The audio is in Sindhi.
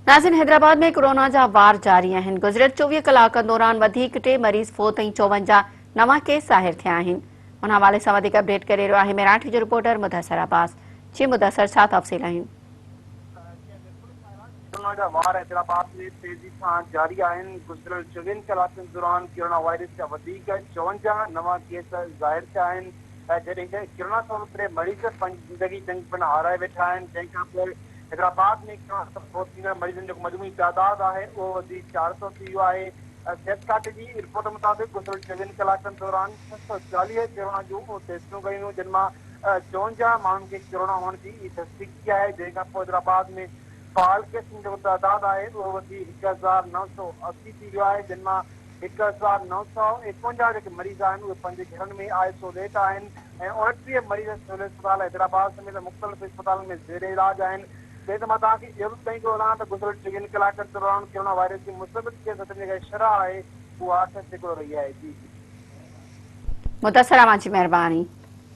ناظرين حيدرآباد ۾ ڪورونا جا وار جاري آهن، گذريل 24 ڪلاڪن دوران وڌيڪ ٽي مريض فوت ۽ 54 نوان ڪيس ظاهر ٿيا آهن. ان حوالي سان وڌيڪ اپڊيٽ ڪري رهيو آهي ميراٺي جو رپورٽر مدثر عباس. جي مدثر ڇا تفصيل آهن؟ ڪورونا جا وار حيدرآباد ۾ تيزي سان جاري آهن، گذريل 24 ڪلاڪن دوران ڪورونا وائرس جا وڌيڪ 54 نوان ڪيس ظاهر ٿيا آهن، جڏهن ته ڪورونا سبب ٽي مريض پنهنجي زندگي جنگ پڻ هارائي ويٺا آهن، جنهن کانپوء حيدرآباد ۾ ڪورونا سبب فوت ٿيندڙ مريضن جو مجموعي تعداد آهي اهو وڌي 400 ٿي ويو آهي. صحت کاتي جي رپورٽ مطابق گذريل 24 ڪلاڪن دوران 640 ڪورونا جون ٽيسٽون ڪيون ويون جن مان 54 ماڻهن کي ڪورونا هئڻ جي تصديق ٿي آهي جنهن کانپوء حيدرآباد ۾ فعال ڪيسن جو تعداد آهي اهو وڌي 1980 ٿي ويو آهي جن مان 1951 جيڪي مريض آهن اهي پنهنجي گهرن ۾ آئسوليٽ آهن ۽ 29 مريض سول اسپتال حيدرآباد سميت مختلف اسپتالن ۾ زير علاج آهن. جڏهن ته مان توهان کي اهو به ٻڌائيندو هلان ته گذريل 24 ڪلاڪن دوران ڪرونا وائرس جي مثبت ڪيس اچڻ جي جيڪا شرح آهي اها 8% رهي آهي. جي جي. مدثر اوهان جي مهرباني.